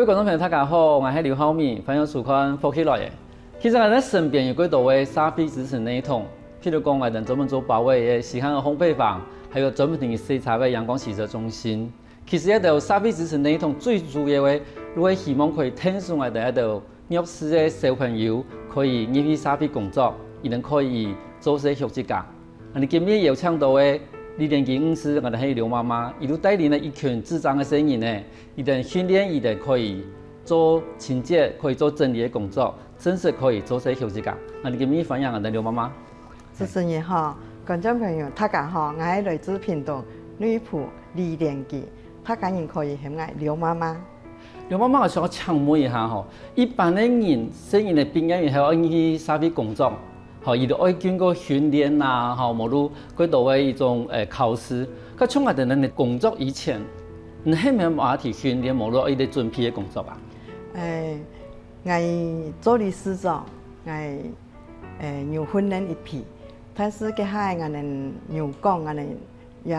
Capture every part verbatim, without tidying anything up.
觀眾朋友，大家好，𠊎係劉浩敏，歡迎收看《福氣來了》。其實𠊎等身邊有幾多位社會支持系統，譬如講𠊎等專門做包仔个時行个烘焙坊，還有專門提供洗車个陽光洗車中心。其實這兜社會支持系統最主要个，就係希望可以𢯭手𠊎等這兜弱勢个小朋友，可以入去社會工作，佢等可以做事學習个。 𠊎等今日邀請到个李連吉女士，𠊎等係劉媽媽，佢就帶領了一群智障个細人仔，佢等訓練佢等可以做清潔，可以做整理个工作，正式可以做事學習个。𠊎等今日歡迎𠊎等劉媽媽。主持人好，觀眾朋友大家好，𠊎係來自屏東內埔李連吉，大家人可以喊𠊎劉媽媽。 劉媽媽，𠊎想要請問一下吼，一般个人，細人仔畢業以後愛去社會工作，吼，佢等愛經過訓練啊，吼，無論幾多个一種，呃，考試。該像𠊎等个工作以前，你係無麼个訓練，無論愛去準備个工作啊？欸，𠊎做理事長，𠊎，欸，有訓練一批，但是該下𠊎等有講，𠊎等 也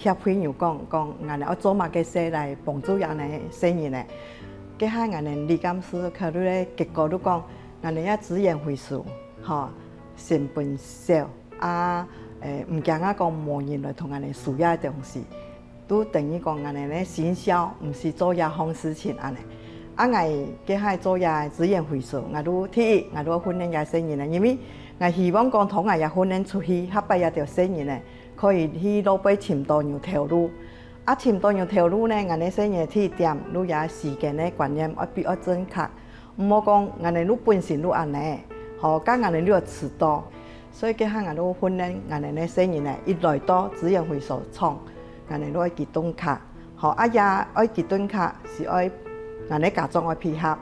協會有講，講𠊎等愛做麼个事來幫助這兜細人仔。該下𠊎等理監事考慮个結果就講，𠊎等這資源回收，吼，成本少，啊，欸，毋驚啊講無人來同𠊎等收這東西，都等於講𠊎等个行銷毋使做這項事情恁仔。啊，𠊎該下做這資源回收，𠊎就第一，𠊎就訓練這細人仔，因為𠊎希望講，同𠊎這訓練出去，下擺這兜細人仔， 可以去外背尋著有頭路。啊，尋著有頭路呢，𠊎等細人第一點，就這時間个觀念愛比愛正確。毋好講𠊎等就本身就恁仔，吼，該𠊎等就愛遲到。所以該下𠊎就訓練𠊎等个細人仔，一來到資源回收廠，𠊎等就愛佢登卡，吼，啊，也愛佢登卡，係愛𠊎等家長愛配合。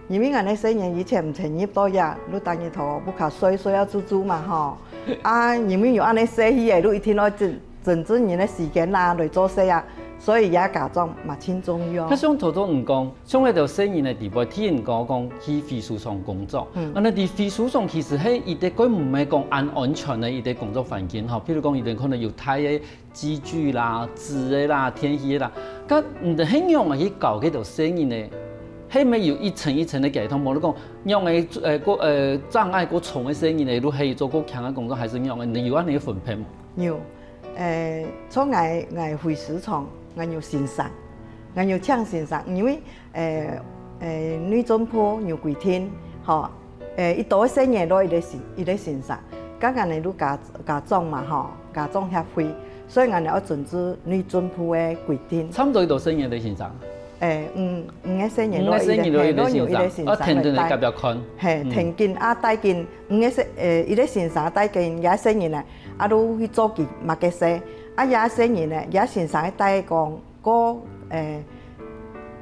因為𠊎等細人以前毋曾入到這，就單日頭屋下睡，睡到啾啾嘛吼。啊，因為有恁仔細去个，就一定愛整，整整人个時間啦，來做事啊。所以這家長嘛真重要。該像頭先你講，像該兜細人个地位，聽人講講去回收廠工作，嗯。啊，該在回收廠其實係一個佢毋係講恁安全个一個工作環境吼。譬如講，佢等可能有大个 機具啦、紙个啦、電器个啦。該你等係仰仔去教該兜細人呢？係毋係有一層一層个系統？無你講，仰仔，呃，過，呃，障礙過重个細人呢，就係做過輕个工作，還係仰仔？你有恁仔个分配無？有，呃，像𠊎，𠊎回收廠，𠊎有先生，𠊎有請先生，因為，呃，呃，內政部有規定，吼， 欸，一到細人仔一個先，一個先生，該𠊎等就家，家長嘛吼，家長協會，所以𠊎等愛遵守內政部个規定。差毋多幾多細人仔一個先生？欸，五，五個細人仔一個，五個細人仔一個先生，嘿，攏有一個先生啊，天天來隔壁看。嘿，嗯。天天啊，帶緊五個細，欸，一個先生帶緊這細人仔，啊，就去做佢麼个事，啊，這細人仔，這先生帶講，過，欸，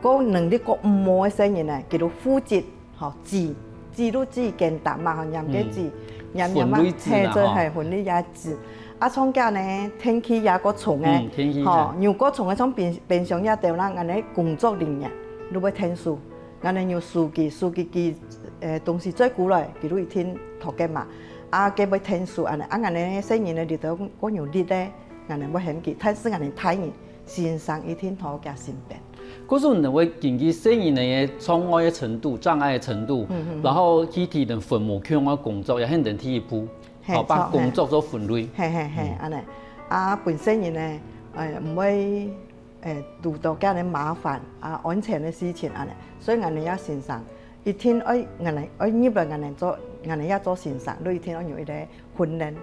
過能力過毋好个細人仔，佢就負責 吼，指，指就指簡單嘛，吼，黏个指，嗯。黏黏啊，分類指啦，嘿，做，吼。嘿，分類也指。啊，像厥呢，電器也過重个，嗯，電器，吼，嘿。又過重个，像冰，冰箱這兜啦，𠊎等工作人員，就會𢯭手。𠊎等有書記，書記佢，呃，東西做過來，佢就一定讀个嘛。啊，佢會𢯭手恁仔，啊，𠊎等細人仔裡頭過有力个，𠊎等會喊佢，但是𠊎等大人 先生一定在厥身邊。故所你會根據細人仔个障礙个程度、障礙个程度，嗯，嗯，嗯。然後去提供分無共樣个工作，也係你等第一步，嘿，好，把工作做分類。嘿，嘿，嘿，嗯。恁仔。啊，分細人仔，欸，毋會，欸，堵到恁仔麻煩，啊，安全个事情恁仔。所以𠊎等這先生 一定愛，𠊎等愛入來，𠊎等做，𠊎等這做先生，就一定愛有一個訓練，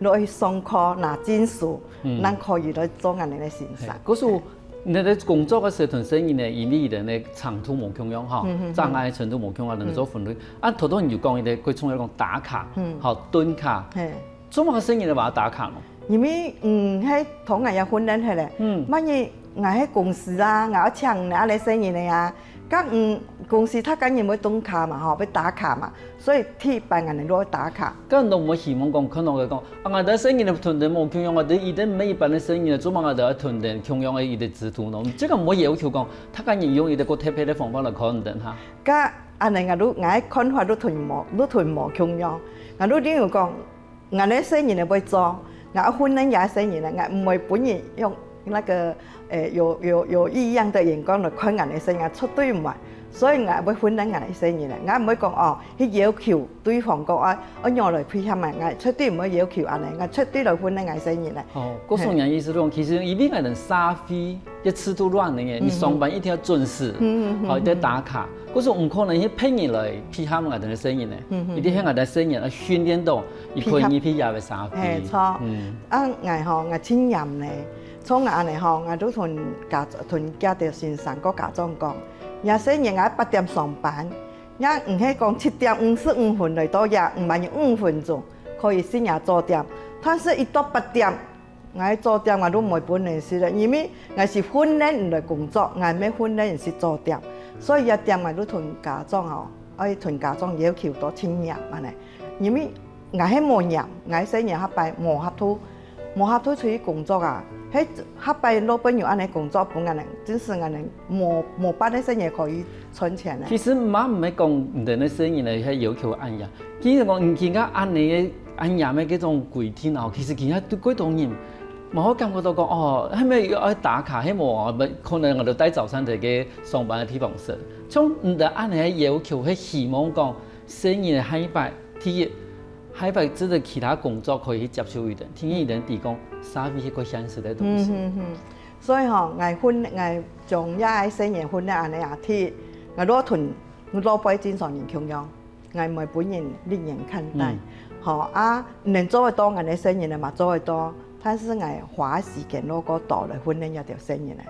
就愛上課拿證書，嗯。正可以來做𠊎等个先生。嘿，故所，你等工作个時同細人仔，因為佢等个程度無共樣吼，嗯，嗯，嗯。障礙程度無共樣，能做分類。嗯。啊，頭頭你有講一個，佢重要講打卡，嗯。吼，蹲卡。嘿。 做麼个細人仔會打卡呢？因為，嗯，係同𠊎也訓練忒咧。嗯。萬一𠊎係公司啊，𠊎愛請你恁仔細人仔啊，該，嗯，公司大家人會蹲卡嘛，吼，會打卡嘛，所以第一擺𠊎等就愛打卡。該你都毋會希望講，看到佢講，啊，𠊎等細人仔同人無共樣，𠊎等一定毋係一般个細人仔，做麼个𠊎等愛同人共樣个一個制度呢？這個毋會要求講，大家人用一個過特別个方法來看你等哈。該恁仔𠊎都，𠊎个看法都同無，都同無共樣。𠊎都例如講， 𠊎个細人仔會做，𠊎愛訓練𠊎个細人仔，𠊎毋會分人用那個，呃，有，有，有異樣的眼光來看𠊎个細人仔，絕對毋會。所以𠊎會訓練𠊎个細人仔，𠊎毋會講哦，去要求對方講啊，愛仰來配合𠊎，𠊎絕對毋會要求恁樣，𠊎絕對來訓練𠊎細人仔。哦，故所𠊎意思講，其實因為𠊎等社會个制度亂个，你上班一定愛準時，嗯嗯嗯，好，一定愛打卡，故所毋可能去別人來配合𠊎等个細人仔，嗯嗯，一定係𠊎等細人仔訓練到，佢可以配合个社會。係，著。嗯。啊，𠊎吼，𠊎盡嚴呢，像𠊎恁樣吼，𠊎都同家同佢兜先生个家長講，若細人仔八點上班， 也毋係講七點五十五分來到這，毋係有五分鐘，可以食若早點。但是一到八點，𠊎早點𠊎都毋會分佢食了，因為𠊎係訓練佢來工作，𠊎毋係訓練佢食早點。所以這點𠊎都同家長吼，愛同家長要求到盡嚴恁樣。因為𠊎係無嚴，𠊎細人下擺無合肚， 無合肚出去工作啊，係下擺老闆娘恁樣工作分𠊎等，真係𠊎等無無半个細人可以賺錢呢。其實嘛毋係講你等个細人仔係要求恁樣，其實講你今下恁樣个恁樣个這種規定哦，其實今下對幾多人，嘛會感覺到講哦，係毋係愛打卡，係無啊，可能𠊎就帶早餐在該上班个地方食。像你等恁樣个要求，係希望講細人仔下一擺，第一，下一擺真个其他工作可以去接受佢等，第二，佢等知講社會係個現實个東西。嗯哼哼。所以吼，𠊎訓𠊎將這个細人訓練恁樣啊，第一，𠊎都同老輩正常人共樣，𠊎毋會分人另眼看待。嗯。吼啊，你等做得到，𠊎个細人仔嘛做得到，但是𠊎花時間落較多來訓練這條細人仔。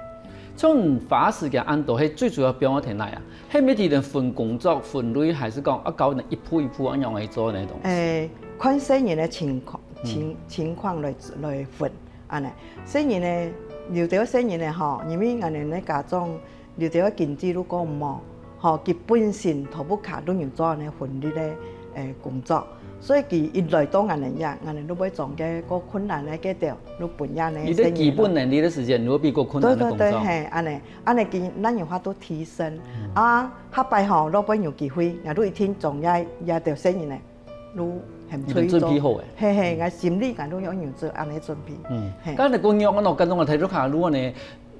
像你花時間恁多，係最主要放在哪啊？ 係毋係佢等分工作分類，還係講愛教佢等一步一步恁樣來做个東西？誒，看細人个情況，情情況來來分，恁樣。細人个，有兜細人个吼，因為𠊎等个家長，有兜个經濟如果無，吼，佢本身頭屋下都有做恁樣分類个誒工作，所以佢一來到𠊎等這，𠊎等都會將該個困難个該兜，都分這呢。你个基本能力个時間，你會比較困難个工作。對對對，係，恁樣。 恁樣佢哪有法度提升。啊，下擺吼，老闆有機會，𠊎都一定將這這兜細人仔，都喊出去做。你都準備好誒。係係，𠊎心裡𠊎都有有做恁樣準備。嗯，係。該你講樣，𠊎感覺𠊎大陸下路呢，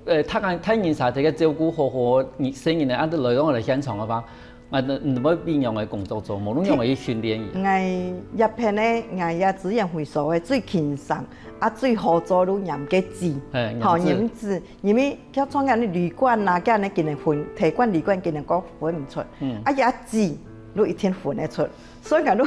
呃，大人大人儕在該照顧好好細人仔，啊，來到𠊎等現場个話， 啊，你你會變樣个工作做，無論樣个去訓練佢。𠊎這片呢，𠊎這資源回收个最輕鬆，啊，最好做就黏个紙，嘿，吼，黏紙。黏紙，因為像恁樣旅館啊，恁樣佢等分，體驗旅館佢等講分毋出，嗯。啊，這紙就一定分得出，所以講就，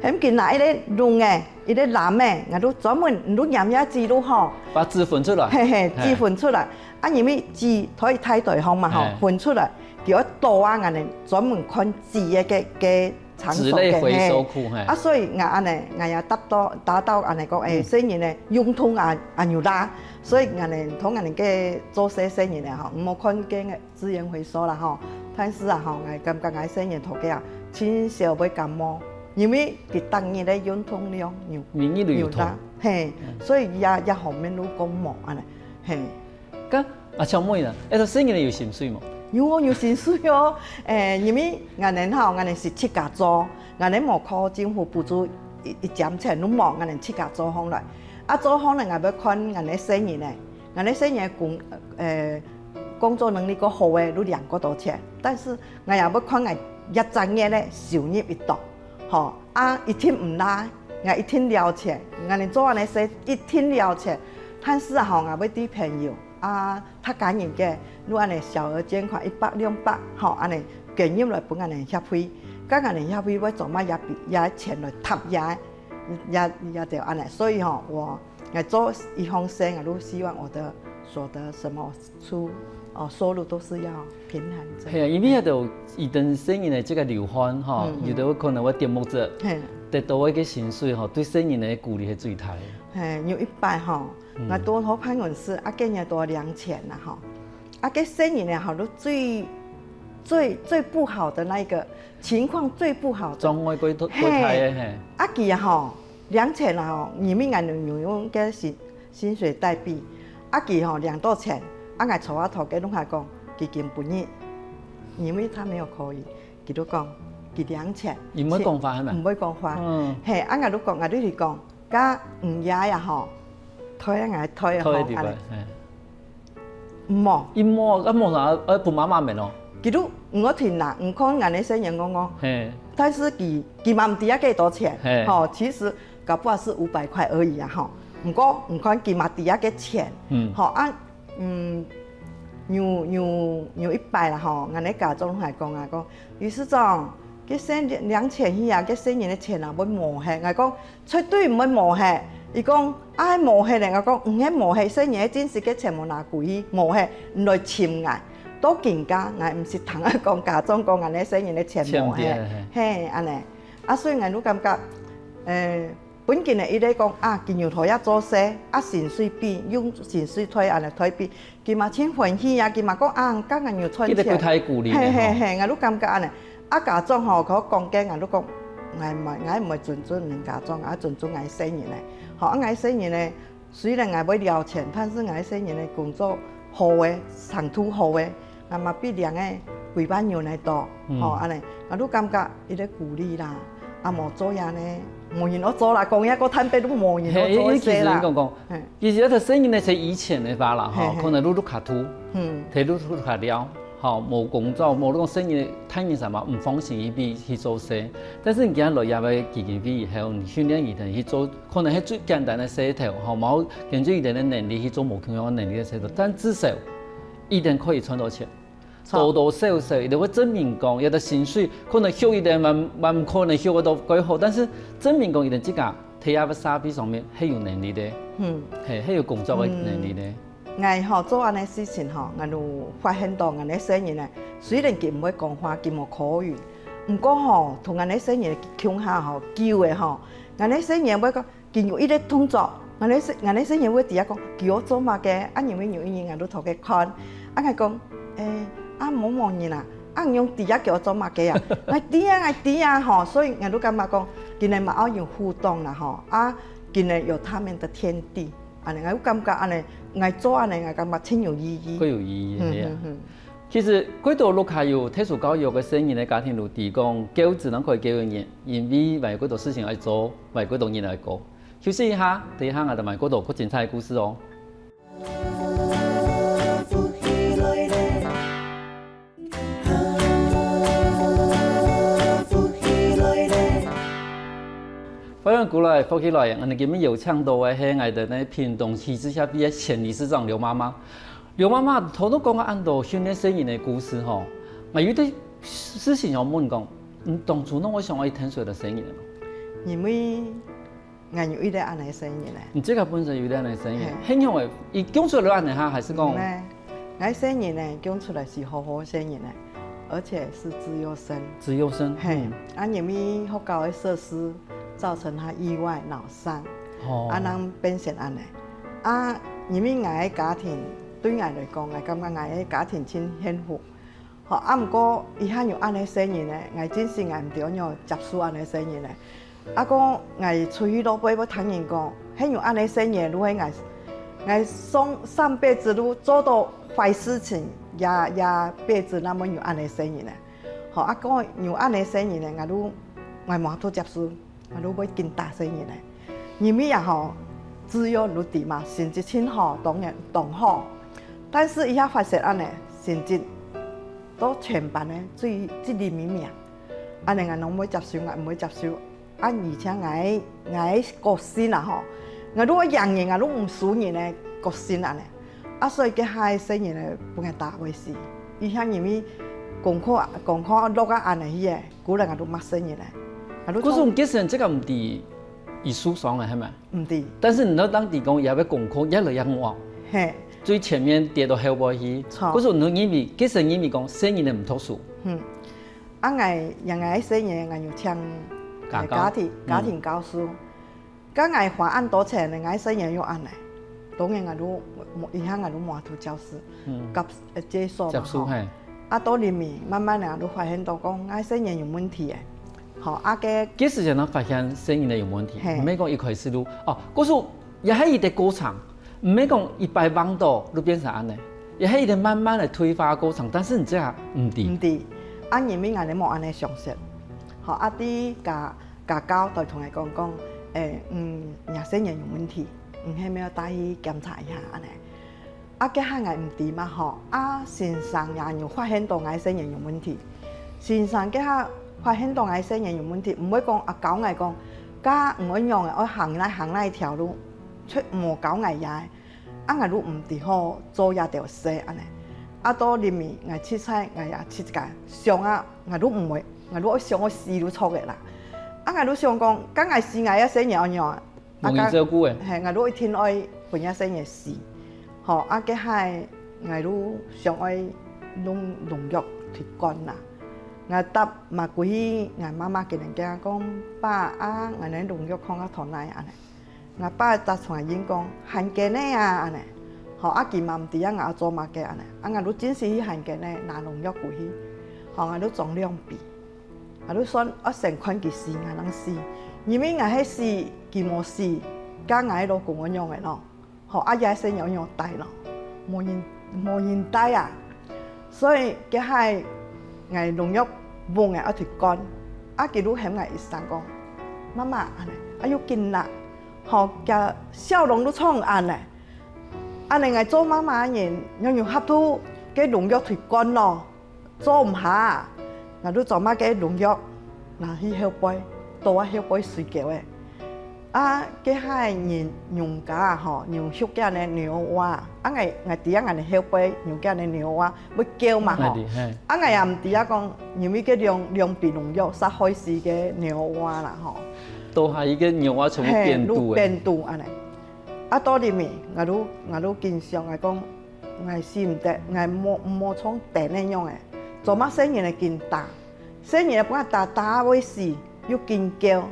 很緊拿一個絨个，一個藍个，𠊎就專門，你就黏這紙就好。把紙分出來。嘿嘿，嘿。紙分出來，啊，因為紙可以大袋項嘛吼，嘿。分出來。 佢愛倒啊，𠊎等專門看紙个个个場所个，紙類回收庫，嘿。嘿。啊，所以𠊎恁樣，𠊎也達到達到恁樣講，誒，嗯。細人个運動啊，恁樣啦。所以𠊎等同𠊎等个做事細人个吼，毋好看見个資源回收啦吼。但是啊吼，𠊎感覺𠊎細人頭个啊，盡少會感冒，因為佢逐日个運動量有，每日都有動。有啦，嘿，嗯。所以也也方面都講無恁樣，嘿。 該啊，小妹呢？哎，細人仔有薪水無？有哦，有薪水哦。誒，因為𠊎等吼，𠊎等係自家做，𠊎等無靠政府補助一一尖錢，都無，𠊎等自家做項來。啊，做項來，𠊎愛看𠊎等細人仔，𠊎等細人仔工誒工作能力較好个，就領較多錢。但是𠊎也愛看𠊎一隻月个收入幾多，吼，啊，一定毋罅，𠊎一定了錢，𠊎等做恁樣事一定了錢。但是啊吼，𠊎愛對朋友 啊，他感染个，就恁樣小額捐款一百、兩百，吼，恁樣捐入來分𠊎等協會，該𠊎等協會會做麼也比也錢來貼也也也就恁樣，所以吼，我來做一項事，我都希望我的所得什麼出哦收入都是要平衡着。係啊，因為有兜有兜細人个這個流汗吼，嗯嗯。有兜可能會跌木子，係。得到一個薪水吼，對細人个鼓勵係最大个。係，有一擺吼， 嗯。𠊎到好辦公室，啊，該日到領錢啦吼。啊，該細人仔吼，都最最最不好的那一個情況最不好的。障礙過過大个，嘿。嘿。啊，佢啊吼，領錢啦吼，因為𠊎等有用該薪薪水代幣，啊，佢吼領到錢，啊，𠊎坐下頭該攏下講，佢今晡日，因為他沒有口語，佢都講，佢領錢。佢毋會講話係嘛？毋會講話。嗯。嘿，啊，𠊎都講，𠊎都去講， 該毋也呀吼，推啊，𠊎推啊吼，推啊，對吧？恁樣。嘿。毋好。佢無，啊，無啥，呃，分媽媽面哦。佢都毋好停啦，毋看𠊎个細人講講。嘿。但是佢，佢嘛毋知影幾多錢，嘿。吼，其實搞不好是五百塊而已啊，吼。毋過，毋看佢嘛知影个錢，嗯。吼，啊，嗯，有，有，有一擺啦，吼，𠊎个家長還講啊，講，理事長，該細人領錢去啊，該細人个錢啊，會無忒。𠊎講， 絕對毋會無忒。佢講，啊，無忒咧，𠊎講，毋係無忒，細人个真實个錢無拿歸去，無忒，你來尋𠊎。到今下，𠊎毋識聽啊講家長講𠊎个細人个錢無忒，錢毋見了，嘿。嘿，恁呢。啊，所以𠊎就感覺，呃，本金个一個講啊，金牛頭也做事，啊，薪水比，用薪水退，恁呢退比， 佢嘛真歡喜啊，佢嘛講啊，今日有賺錢。這個過大鼓勵呢，嘿，嘿，吼。嘿，𠊎就感覺恁呢。啊，家長吼，佢講个，𠊎就講，𠊎毋會，𠊎毋會尊重人家長，啊，尊重𠊎細人呢。吼，啊，𠊎細人呢，雖然𠊎會了錢，但是𠊎細人呢，工作好个，程度好个，𠊎嘛比領个幾萬銀來多。嗯。吼，恁呢，𠊎就感覺一個鼓勵啦。啊，無做呀呢，無人愛做啦，講呀，個坦白都無人愛做事啦。嘿，其實你講講，嘿。 其實這個細人呢，在以前个話啦，吼，嘿，嘿。可能愈愈較大，嗯。在愈愈較了，吼，無工作，無講細人，大人啥嘛，毋放心去，去做事。但是你今日來這個基金會以後，你訓練佢等去做，可能係最簡單个事頭，吼，無根據佢等个能力去做無共樣个能力个事頭，但至少佢等可以賺到錢。 多多少少，佢就會證明講，佢个薪水可能畜佢等還，還毋可能畜到蓋好，但是證明講佢等自家在這個社會上面係有能力个，嗯。嘿，係有工作个能力个。嗯。𠊎吼做恁呢事情吼，𠊎就發現到𠊎个細人呢，雖然佢毋會講話，佢無口語，毋過吼，同𠊎个細人共下吼，久个吼，𠊎个細人會講， 佢有一個動作，𠊎个細，𠊎个細人會知影講，佢愛做麼个，啊，因為有一日𠊎就同佢看，啊，𠊎講，欸，啊，某某人啊，啊，你仰知影佢愛做麼个啊？𠊎知啊，𠊎知啊，吼，所以𠊎就感覺講，佢等嘛愛有互動啦，吼，啊，佢等有他們的天地，恁呢，𠊎就感覺恁呢，𠊎做恁呢，𠊎感覺真有意義。蓋有意義，嗯，係啊。嗯，嗯。 其實，蓋多屋下有特殊教育个細人个家庭就知講，教只能夠教一年，因為還有蓋多事情愛做，還有蓋多人愛顧。休息一下，等一下𠊎兜還有蓋多蓋精彩个故事哦。歡迎轉來，福氣來，𠊎兜今晡日有請到个係𠊎兜个屏東區直轄區个前理事長劉媽媽。 劉媽媽，頭先講个恁多訓練細人个故事吼，𠊎有一個事情想問講，你當初仰會想愛𢯭手个細人呢？因為𠊎有一個恁呢个細人呢。你自家本身有一個恁呢个細人，嘿。係仰會，佢降出來恁呢哈，還係講？毋係，𠊎細人呢，降出來係好好个細人呢，而且係資優生。資優生，嘿，嗯。啊，因為學校个設施造成佢意外腦傷，哦。啊，正變成恁呢。啊，因為𠊎个家庭 對𠊎來講，𠊎感覺𠊎个家庭真幸福。吼，啊，毋過佢還有恁呢細人呢，𠊎真心𠊎毋知仰般接受恁呢細人呢。啊，講𠊎出去落背，會聽人講，還有恁呢細人，就係𠊎，𠊎上，上輩子都做到壞事情，這，這輩子正會有恁呢細人呢。吼，啊，講有恁呢細人呢，𠊎都，𠊎無法度接受。 𠊎都會緊打細人呢。因為啊吼，資優你知嘛，成績盡好，當然當好。但是佢發現恁呢，成績到全班呢最，最裡面名。恁呢𠊎仰會接受，𠊎毋會接受。啊，而且𠊎，𠊎个個性啊吼，𠊎都會贏人，𠊎都毋輸人个個性恁呢。 啊，所以該下个細人呢，分𠊎打會死。佢還因為功課，功課落啊恁呢去个，古人啊都罵細人呢。啊，都故所你其實這個毋知佢受傷个，係無？毋知。但是你都當知講，佢个功課越來越好。嘿。最前面跌到後背去。著。故所你認為，其實認為講，細人呢毋讀書。嗯。啊，𠊎，𠊎个細人，𠊎有請家教。家庭，嗯。家庭教師。 該𠊎花恁多錢呢，𠊎細人又恁呢。當然𠊎都，以後𠊎都無法度教書，嗯。甲，呃，接受嘛，吼。接受，嘿。啊，到裡面慢慢个都發現到講，𠊎細人有問題誒。吼，啊，該其實就能發現細人个有問題，嘿。毋係講一開始就，哦，故所也係一個過程，毋係講一擺望到就變成恁呢，也係一個慢慢个退化過程，但是你這下毋知。毋知，啊，因為𠊎兜無恁呢相信。吼，啊，在家 家教就同𠊎講講，誒，嗯，若細人有問題，你係毋係愛帶去檢查一下恁呢？啊該下𠊎毋知嘛吼，啊先生也有發現到𠊎細人有問題。先生該下發現到𠊎細人有問題，毋會講啊教𠊎講，該毋愛仰仔，愛行哪行哪條路，卻無教𠊎也。啊𠊎都毋知好做這條事恁呢。啊到臨尾𠊎自在，𠊎也自家想啊，𠊎都毋會，𠊎都愛想愛死都著个啦。啊𠊎都想講，該𠊎死𠊎个細人愛仰啊？ 無人照顧誒。係，𠊎都一定愛分這細人死。吼，啊該下𠊎都想愛弄農藥忒乾啦。𠊎搭嘛歸去，𠊎媽媽今日佢講，爸啊，𠊎等農藥囥啊頭哪恁呢。𠊎爸搭出來應講，還緊个啊恁呢。吼，啊佢嘛毋知啊𠊎愛做麼个恁呢。啊𠊎都真實去還緊个，拿農藥歸去。吼，𠊎都裝兩杯。 𠊎都算愛先看佢死，𠊎正死。因為𠊎係死，佢無死，該𠊎老公愛仰仔咯？吼，啊這細人愛仰帶咯？無人，無人帶啊！所以該下𠊎農藥㧾个愛忒乾，啊佢都喊𠊎一聲講，媽媽恁呢，啊又緊啦，吼，厥笑容都創恁呢，恁呢𠊎做媽媽个人，仰有合度，該農藥忒乾咯？ 做毋下啊，𠊎都做麼个農藥，拿去後背，倒啊後背水溝仔。啊該下人，人家啊吼，有畜厥个牛仔啊，啊𠊎，𠊎知啊𠊎等後背有厥个牛仔，會噭嘛吼。啊𠊎也毋知啊講，因為該兩，兩杯農藥，煞害死該牛仔啦吼。倒下去該牛仔全部變肚誒。係，都變肚恁呢。啊到臨尾，𠊎都，𠊎都緊想，𠊎講， 𠊎死毋得，𠊎無，無像等个樣仔，做麼細人仔緊打，細人仔分𠊎打打會死，又緊噭，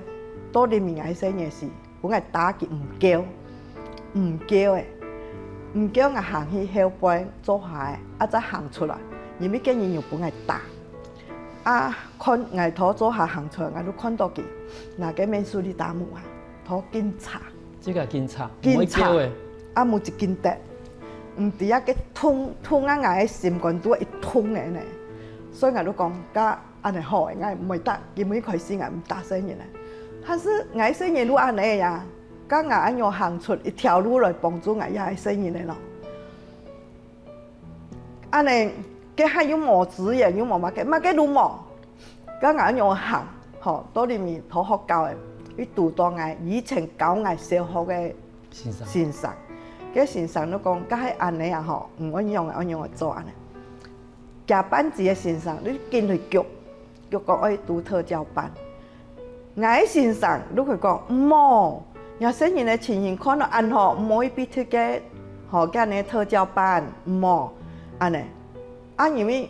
到臨尾𠊎細人仔死，分𠊎打佢毋噭，毋噭誒，毋噭𠊎行去後背灶下仔，啊正行出來，因為該人又分𠊎打。啊看𠊎頭灶下行出來，𠊎就看到佢拿該面手裡打目啊，頭緊擦。 這个警察，警察，毋會噭誒。啊，毋係緊得，毋知啊，該痛，痛啊，𠊎个心肝肚一痛誒呢。所以𠊎就講，該恁呢好誒，𠊎毋會打，因為開始𠊎毋打細人誒。但是𠊎細人就恁呢呀，該𠊎愛仰行出一條路來幫助𠊎這个細人誒咯？恁呢，該下又無資源，又無麼个，麼个都無。 該𠊎愛仰行，吼，到臨尾讀學校誒，佢堵到𠊎以前教𠊎小學个先生。先生。該先生就講，該係恁呢啊吼，毋愛仰，愛仰來做恁呢。厥班級个先生，你緊去逐，逐講愛讀特教班。𠊎个先生就去講，毋好，若細人个情形看到恁好，毋好去逼佢个，吼，厥呢特教班，毋好，恁呢。啊，因為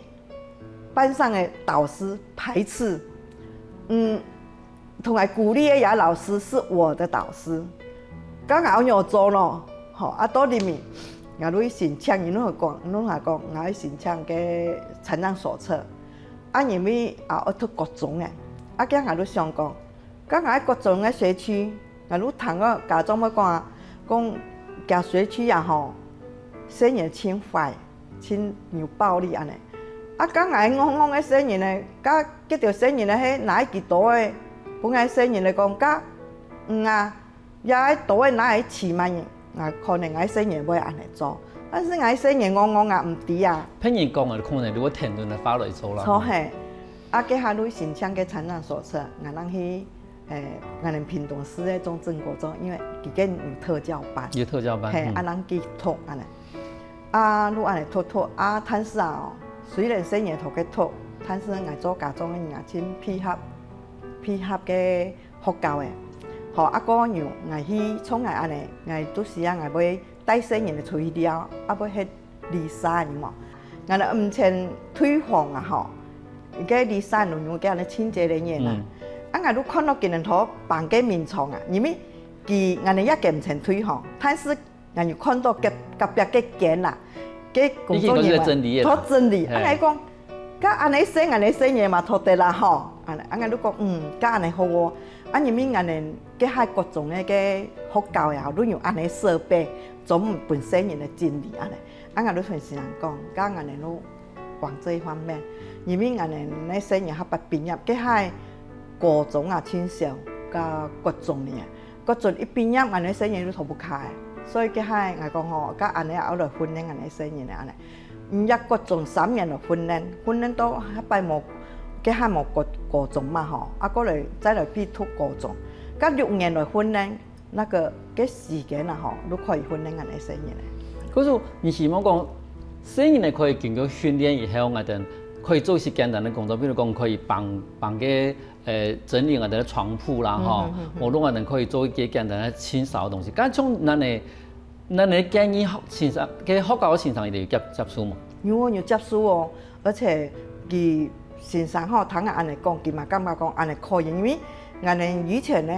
班上个導師排斥，嗯，同𠊎鼓勵个這老師是我的導師。該𠊎愛仰做咯？吼，啊，到臨尾，𠊎就去申請，人就講，人就講，𠊎愛申請个殘障手冊。啊，因為啊，愛讀國中个，啊，該𠊎就想講， 該𠊎國中个學區，𠊎就聽到家長會講啊，講厥學區啊吼，細人盡壞，盡有暴力恁呢。啊，該𠊎戇戇个細人呢，該，該兜細人呢，係拿幾多个，分𠊎細人來講，該，嗯啊，也多个拿來欺罵人，啊，可能𠊎細人會恁呢做，但是𠊎細人戇戇啊，毋知啊。別人講个，可能你會聽到个話來做啦。著係，啊，該下就申請个殘障手冊，𠊎人去 誒，𠊎等屏東市个中正國中，因為佢个有特教班。有特教班，係，嗯。啊，人去讀恁呢。啊，就恁呢讀讀，啊，但是啊，雖然細人讀个讀，但是𠊎做家長个人啊，盡配合，配合个學校个。吼，啊，過有，𠊎去，像𠊎恁呢，𠊎有時啊，𠊎會帶細人仔出去尞，啊，會去 Lisa有無？𠊎等毋曾退房啊吼，該Lisa有有个恁清潔人員啊，嗯。啊，𠊎就看到佢等頭放个眠床啊，因為佢𠊎等一間毋曾退房，但是𠊎有看到隔，隔壁个間啦，个工作人員已經開始整理了。頭整理，啊，嘿。𠊎講，該恁呢細，恁呢細人嘛，頭得啦吼，啊，啊，𠊎就講，嗯，該恁呢好哦，啊，因為𠊎等該下國中个个學校呀，都有恁呢設備，專門分細人來整理恁呢。 啊，𠊎就同先生講，該𠊎等就往這一方面，因為𠊎等个細人較晡畢業，該下高中啊，盡少，該國中呢，國中一畢業，𠊎等細人就讀毋下，所以該下𠊎講吼，該恁樣愛來訓練恁樣細人仔恁樣，毋，也國中三年來訓練，訓練到該擺無，該下無國，國中嘛吼，啊過來再來去讀高中，該六年來訓練，那個，該時間啊吼，就可以訓練恁樣細人仔。可是你希望講，細人仔可以經過訓練以後，𠊎等可以做一些簡單的工作，比如講可以幫，幫个，呃，整理𠊎等的床鋪啦，吼，無論𠊎等可以做一些簡單的清掃的東西。該像恁樣，恁樣建議學生，該學校个先生一定有接，接受無？有哦，有接受哦，而且佢先生吼，聽𠊎恁樣講，佢嘛感覺講恁樣可以，因為𠊎等以前呢，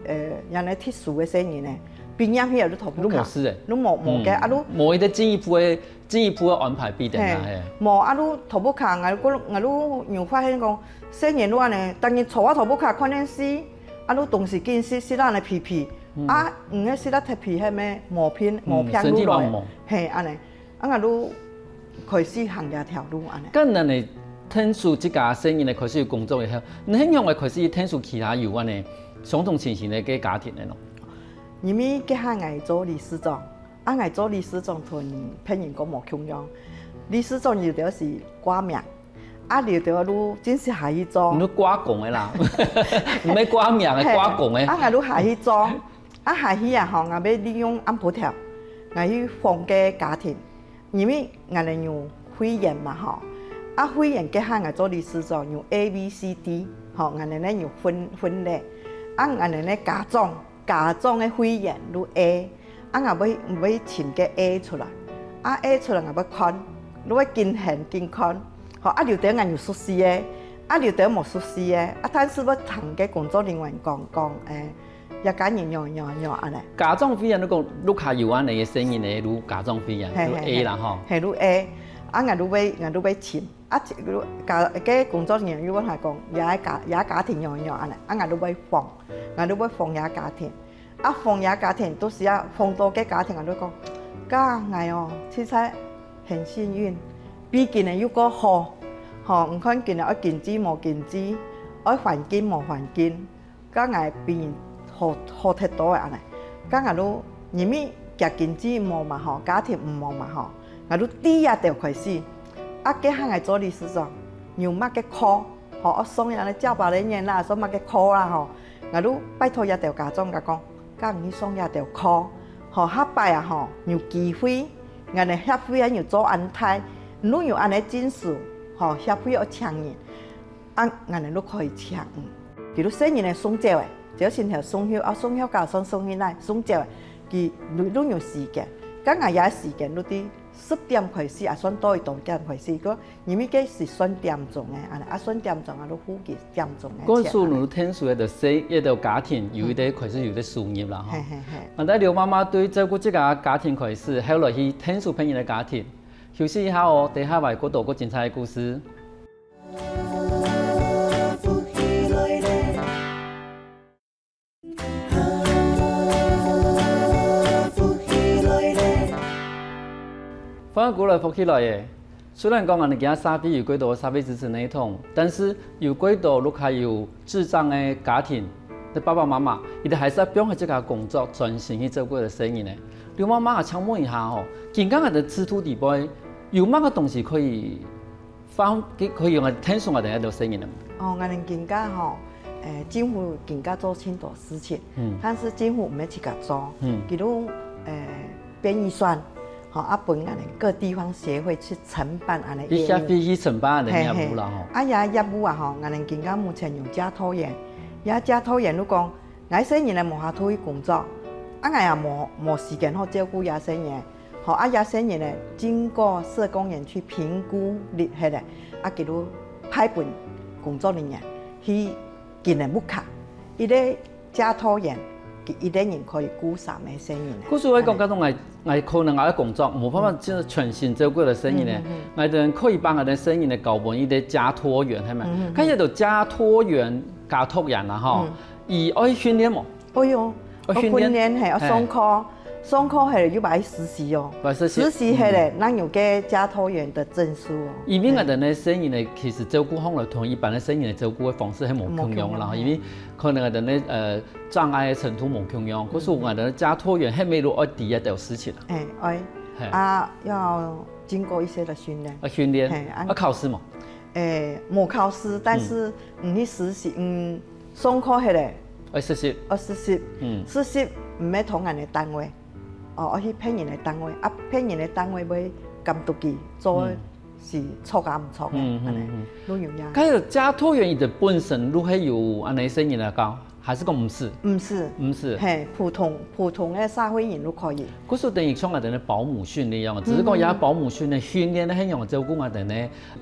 呃，恁樣特殊个細人呢，畢業以後就讀不卡，就無事欸。就無，無个，啊，就無一個進一步个，進一步个安排俾佢等啊，嘿。無，啊，就讀不卡，𠊎就，𠊎就有發現講，細人就恁樣，逐日坐啊讀不卡看電視，啊，就東西緊食，食到恁樣肥肥，啊，毋係食到忒肥，係咩？毛病，毛病就來，嗯，身體嘛無。嘿，恁樣。 啊，𠊎就開始行這條路恁樣。該恁樣𢯭手自家細人仔開始有工作以後，你還仰會開始𢯭手其他有恁樣相同情形个該家庭个呢？因為該下𠊎做理事長，啊，𠊎做理事長同別人講無共樣。理事長有兜係掛名，啊，有兜就真實下去做。你都掛工个啦，毋係掛名个，嘿，掛工个。啊，𠊎就下去做，啊，下去啊吼，𠊎愛利用暗晡頭，𠊎去訪該家庭。 因為𠊎等有會員嘛吼，啊，會員該下𠊎做理事長有A、B、C、D，吼，𠊎等呢有分，分類。啊，𠊎等呢家長，家長个會員就A，啊，𠊎愛，愛尋个A出來，啊，A出來𠊎愛看，就愛緊行緊看，吼，啊，有兜𠊎有熟悉个，啊，有兜無熟悉个，啊，但是愛同該工作人員講，講，欸， 這家人仰仰仰恁樣。家長會員，你講屋下有恁樣个細人仔，就家長會員，嘿，就A啦吼。嘿，就A。啊，𠊎就愛，𠊎就愛尋。啊，尋，就家，該工作人員又問佢講，這个家，這家庭仰仰恁樣，啊，𠊎就愛訪，𠊎就愛訪這家庭。啊，訪這家庭，到時啊，訪到該家庭，𠊎就講，該𠊎哦，實在很幸運，畢竟呢又過好，吼，你看今日愛經濟無經濟，愛環境無環境， 該𠊎比人好，好忒多个恁樣。該𠊎就，因為厥經濟無嘛吼，家庭毋無嘛吼，𠊎就對這兜開始。啊，該下𠊎做理事長，有麼个課，吼，愛上恁樣教保人員啦，上麼个課啦吼，𠊎就拜託這兜家長，佢講，該你去上這兜課，吼，下擺啊吼，有機會，𠊎等協會啊有做恁大，你有恁樣進修，吼，協會愛請人。 啊，𠊎等就可以請。嗯，比如細人仔送走个，只要先頭送去，啊，送去，加上送去來，送走个，佢就，就有時間。該𠊎這時間就對十點開始，啊，算到一到點開始，个，因為該係算點鐘个，恁樣，啊，算點鐘啊，就付佢點鐘个錢。故所你𢯭手个就細，一个家庭有一个開始有一个收入啦，吼。嘿，嘿，嘿。啊，該劉媽媽對照顧自家家庭開始，後來去𢯭手別人个家庭，休息一下哦，等下還有過多過精彩个故事。 歡迎過來福氣來了。雖然講𠊎等今下社會有幾多社會支持系統，但是有幾多屋下有智障个家庭个爸爸媽媽，佢等還係愛放下自家工作，專心去照顧佢个細人仔。劉媽媽啊，請問一下吼，今下个制度底背，有麼个東西可以 方，佢可以用來𢯭手𠊎等个細人仔。哦，𠊎等今下吼，誒，政府今下做盡多事情，嗯。但是政府毋係自家做，嗯。佢就，誒，編預算，吼，啊，分𠊎等各地方協會去承辦恁樣个業務。去協會去承辦恁樣个業務啦，嘿，嘿。吼。啊，這業務啊，吼，𠊎等今下目前有家托員，這家托員就講，𠊎細人仔無法度去工作，啊，𠊎也無，無時間好照顧這細人仔。 吼，啊，這細人仔，經過社工員去評估了後仔，啊，佢就派分工作人員去佢等屋下，一个家托員，佢一个人可以顧三个細人仔。故所𠊎講，該種𠊎，𠊎可能𠊎个工作無辦法，嗯。真个全心照顧个細人仔，嗯，嗯，嗯。𠊎等可以幫𠊎等細人仔交分一个家托員，係無？嗯，嗯，嗯。該个就家托員、家托員啦，吼，嗯。佢愛訓練無？ 哦喲，愛訓練。愛訓練，嘿，愛上課，嘿。上課係又愛實習哦，愛實習。實習係咧，嗯。哪有个家托員个證書哦。因為𠊎等个細人呢，其實照顧方面同一般个細人个照顧个方式係無共樣啦，無共樣。因為可能𠊎等个，呃，障礙个程度無共樣，故所𠊎等个家托員係無愛知這兜事情啊。哎，哎，係。啊，要經過一些的訓練。啊，訓練，係，啊。啊，考試無？誒，無考試，但是，嗯，你實習，嗯，上課係咧，愛實習。愛實習，嗯。實習毋係同人个單位，哦，愛去別人个單位，啊，別人个單位會監督佢做个，嗯，事著啊毋著个，嗯，嗯，恁呢，嗯。都有影。該个家托員佢个本身就係有恁呢細人來教，還係講毋使？毋使。毋使。嘿，普通，普通个社會人都可以。故所等於像𠊎等个保姆訓練一樣，只是講這保姆訓練，訓練个係用照顧𠊎等个，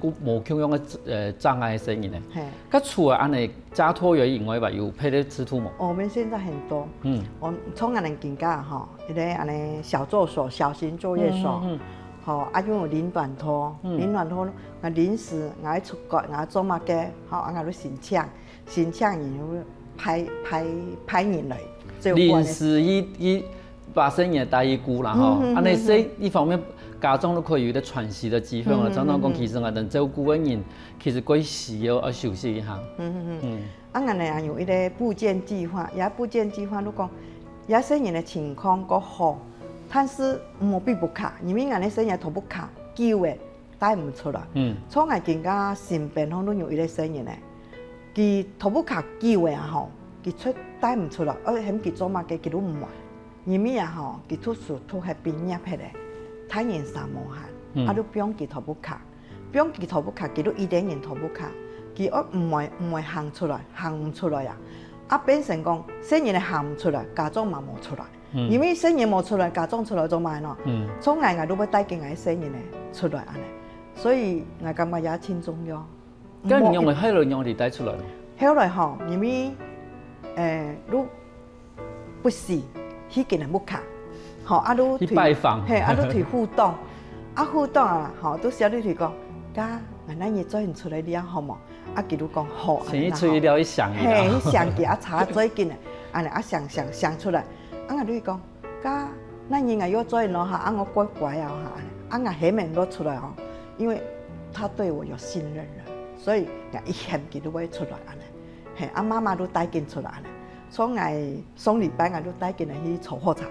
顧無共樣个，呃，障礙个細人呢。嘿。該除了恁呢，家托員以外吧，有別个制度無？我們現在很多，嗯。我們從𠊎等今家吼，一個恁呢小作所、小型作業所，嗯，嗯，嗯。吼，啊，又有領短托，嗯。領短托，𠊎臨時𠊎愛出國，𠊎愛做麼个，吼，啊，𠊎就申請。 申請人又派，派，派人來照顧。臨時一，一，把細人帶去顧啦，吼。嗯，嗯，恁呢，嗯，嗯。所以一方面家長都可以有一個喘息的機會哦，嗯，嗯，常常講，嗯，嗯。其實𠊎等照顧个人其實較需要，要休息一下。嗯，嗯，嗯。嗯。啊，𠊎等也有一個復健計畫，這復健計畫就講，這細人个情況較好，但是無必不卡，因為𠊎等細人頭不卡，久个 帶毋出來。嗯。像𠊎今家身邊吼，就有一個細人呢，佢頭不卡久个啊吼，佢出帶毋出來，愛喊佢做麼个，佢都毋會。因為啊吼，佢讀書讀忒畢業忒咧，大人儕無閒，嗯。啊，就放佢頭不卡，放佢頭不卡，佢就一個人頭不卡，佢愛毋會，毋會行出來，行毋出來啊。啊，變成講，細人仔行毋出來，家長嘛無出來。 嗯。因為細人無出來，家長出來做麼个呢？嗯。從來𠊎都會帶緊𠊎細人仔出來恁呢，所以𠊎感覺也盡重要。該你仰會，後來仰會帶出來呢？後來吼，因為，誒，都不時去佢等屋下，吼，啊，都去拜訪。嘿，啊，都去互動，啊，互動啊，吼，都小弟弟講，該𠊎等日做陣出來尞好無？啊，佢都講好，先去出去尞一想一下。嘿，一想佢啊，查最近个，恁呢啊，想想想出來。 啊，𠊎就講，該，該日𠊎又做尞哈，啊，𠊎乖乖啊哈，恁呢，啊，𠊎喊佢就出來哦，因為他對我有信任了，所以𠊎一喊佢就會出來恁呢。嘿，啊，媽媽就帶緊出來恁呢。所以𠊎上禮拜𠊎就帶緊佢去坐火車，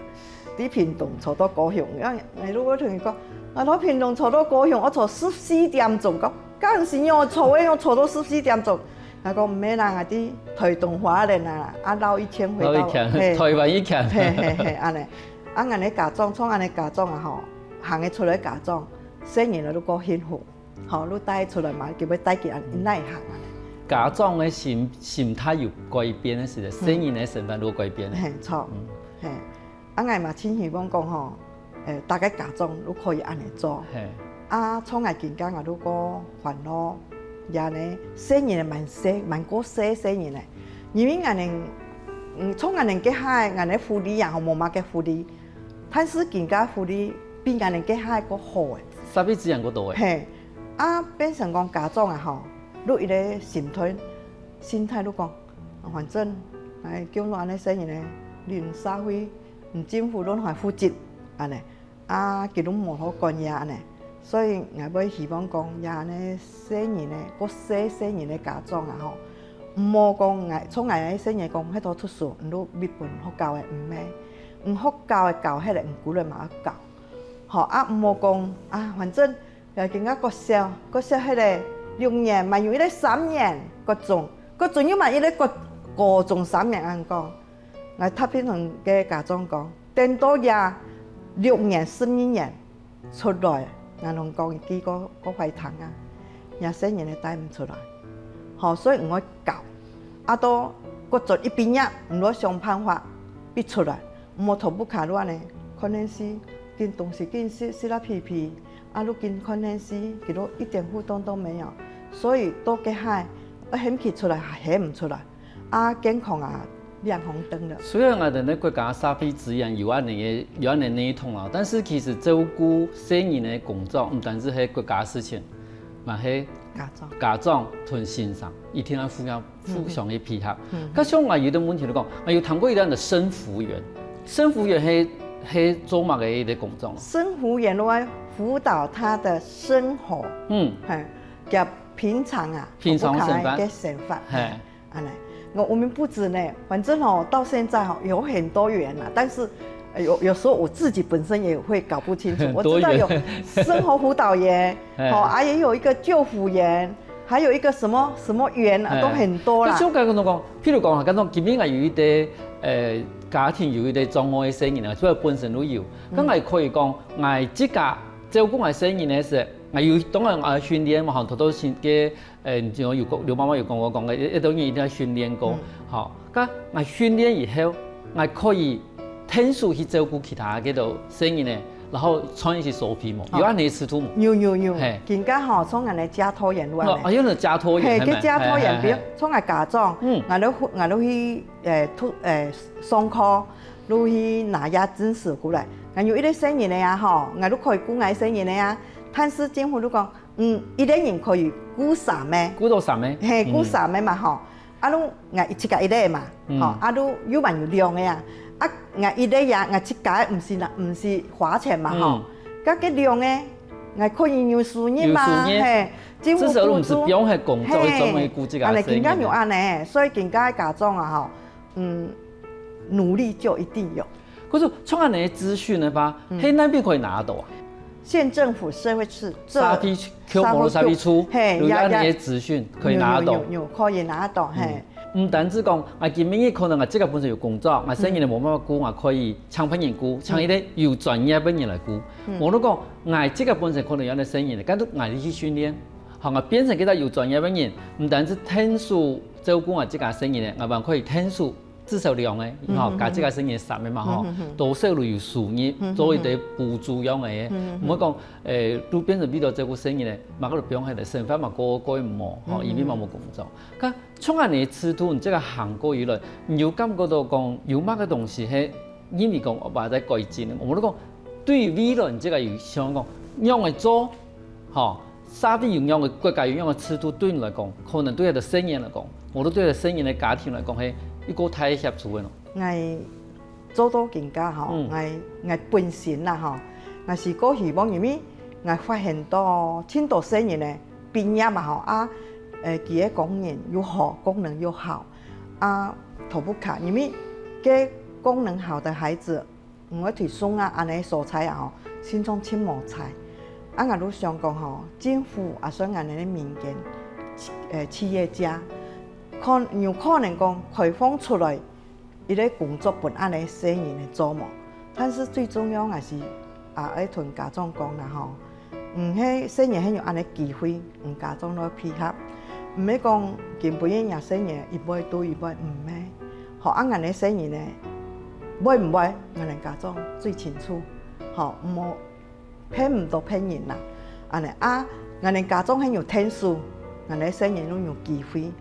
對屏東坐到高雄，然後𠊎就會同佢講，𠊎到屏東坐到高雄，𠊎坐十四點鐘，講，該毋係仰坐个，仰坐到十四點鐘。 𠊎講，毋係啦，𠊎在台東花蓮啊，啊，繞一圈回到，繞一圈，嘿。台灣一圈。嘿，嘿，嘿，恁呢。啊，𠊎等家長，像𠊎等家長啊吼，行得出來家長，細人仔都過幸福，吼，都帶出來嘛，佢會帶佢恁，恁樣行恁呢。家長个心，心態有改變个時節，嗯。細人个身份都改變个。嘿，著。嗯。嘿。 啊，𠊎嘛盡希望講吼，誒，大家家長都可以恁呢做。嘿。啊，像𠊎今家𠊎都過煩惱，也呢，細人仔蠻細，蠻過細細人仔。因為𠊎等，嗯，像𠊎等該下，𠊎等福利啊，吼，無麼个福利，但是今家福利比𠊎等該下過好誒。社會資源過多誒。嘿，啊，變成講家長啊，吼，都一個心態，心態都講，啊，反正，哎，叫𠊎恁呢細人仔，恁社會 毋政府都還負責，恁呢，啊，佢都無好管佢恁呢。所以𠊎會希望講，這恁呢細人仔，過細細人个家長啊吼，毋好講𠊎，像𠊎个細人講，該兜讀書，你都逼分學校个，毋係，毋學校个教，該個毋鼓勵嘛愛教。吼，啊，毋好講，啊，反正 也今个國小，國小該個六年，嘛有一個三年，國中，國中又嘛一個高，高中三年恁講。𠊎特別同該家長講，等到這六年、十二年出來，𠊎同講一句過，過壞聽啊，這細人仔帶毋出來。吼，所以毋愛教。啊，到國中一畢業，毋愛想辦法逼出來，毋好頭不卡亂呢，看電視，緊東西緊食，食啦屁屁。 啊，你緊看電視，佢都一點互動都沒有，所以到該下，愛喊佢出來，還喊毋出來，啊，健康啊，亮紅燈了。雖然𠊎等个國家社會資源有恁呢个，有恁呢系統啊，但是其實照顧細人个工作，毋單止係國家事情，嘛係家長。家長同先生一定要互相，互相去配合。嗯。嗯。該像𠊎有一個問題就講，𠊎有聽過一個人个生輔員，生輔員係係做麼个一個工作？生輔員个話，輔導他的生活，嗯，嘿，佢平常啊，平常生活，个生活，嘿，恁呢。我我們不止呢，反正哦，到現在哦，有很多員啦，但是。呃有有時候我自己本身也會搞不清楚，我知道有生活輔導員，哦，啊也有一個就輔員，還有一個什麼什麼員啊，都很多啦。就像剛剛講，譬如講，剛剛今日啊有一個呃家庭有一個障礙个細人啊，所以本身都有，該𠊎可以講，𠊎自家照顧𠊎細人个時，𠊎有當然𠊎訓練嘛，吼，頭頭先个。誒，像有講，劉媽媽有講過講个，一一種人一定要訓練過，吼，該𠊎訓練以後，𠊎可以天數去照顧其他个都細人呢，然後賺一些收費無？有恁呢个制度無？有有有，嘿，今个吼，像恁呢家托員个哦，啊，有个家托員，嘿，个家托员，比如像𠊎家長，嗯，𠊎都𠊎都去誒，讀誒上課，都去拿證書過來，𠊎有一個細人个啊吼，𠊎都可以顧𠊎細人个啊，但是政府都講。 嗯，一個人可以顧三個，顧到三個，嘿，顧三個嘛吼。啊，都𠊎自家一個嘛，吼，啊，都又還有兩個啊。啊，𠊎一個呀，𠊎自家毋使拿，毋使花錢嘛吼。該个兩個，𠊎可以有收入嘛，嘿，政府補助，至少毋使放係工作，嘿，專門顧自家个細人。恁呢，今个有恁呢，所以今个家長啊吼，嗯，努力就一定有。 可是像恁呢个資訊个話，係哪位可以拿到啊？縣政府社會處，社會局，社會處，嘿，有恁呢个資訊可以拿到。有有有有，可以拿到，嘿。毋單止講，啊，今晡日可能啊，這個本身有工作，啊，細人仔無辦法顧，啊，可以請別人顧，請一個有專業个人來顧。無論講，啊，這個本身可能有恁呢細人仔，但係𠊎去訓練，好，啊，變成一個有專業个人，毋單止天數照顧啊，這個細人仔，啊，還可以天數 至少兩個，吼，加這個細人仔三個嘛，吼，多少都有收入，做一個補助樣个，毋會講，誒，都變成為了照顧細人仔，嘛，該就放忒了，生活嘛過過毋好，吼，因為嘛無工作。該像恁呢制度，你這個行過以來，你有感覺到講有麼个東西係因為講無法再改進个？𠊎就講，對於未來你這個有想講，仰般做，吼， 社會有仰个，國家有仰个制度，對你來講，可能對這個細人來講，或者對這個細人个家庭來講，係一個大个協助个咯。𠊎做到今个吼，𠊎𠊎本身啦吼，𠊎係過希望，因為𠊎發現到盡多細人仔畢業嘛吼，啊，誒，佢个功能又好，功能又好，啊，讀不卡，因為該功能好的孩子， 毋會推送啊，恁呢所在啊吼，心中盡無在。啊，𠊎就想講吼，政府啊，算恁呢个民間，呃，企業家，可有可能講開放出來一個工作分恁呢細人仔做無？但是最重要還係啊，愛同家長講啦吼， 毋係細人仔有恁呢機會，毋家長來配合。毋係講今晡日若細人仔一擺都一擺，毋係。吼，啊，𠊎等細人仔會毋會，𠊎等家長最清楚。吼，毋好騙毋到別人啦。恁呢啊，𠊎等家長係有天數，𠊎等細人仔有機會。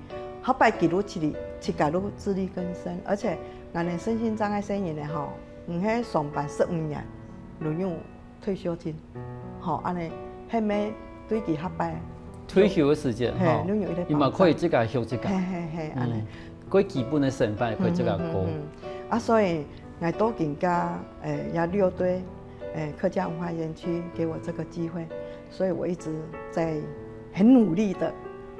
後擺佢就自己自家就自力更生，而且𠊎等身心障礙細人仔吼，毋係上班十五年，就有 退休金。吼，恁呢，係毋係對佢下擺退休个時節，嘿，吼，你有一個保障。佢嘛可以自家休自家。嘿，嘿，嘿，恁呢。嗯，過基本个生活可以自家過。嗯，嗯，嗯，嗯。啊，所以𠊎到今个，誒，也六堆，誒，客家文化園區給我這個機會，所以我一直在很努力的，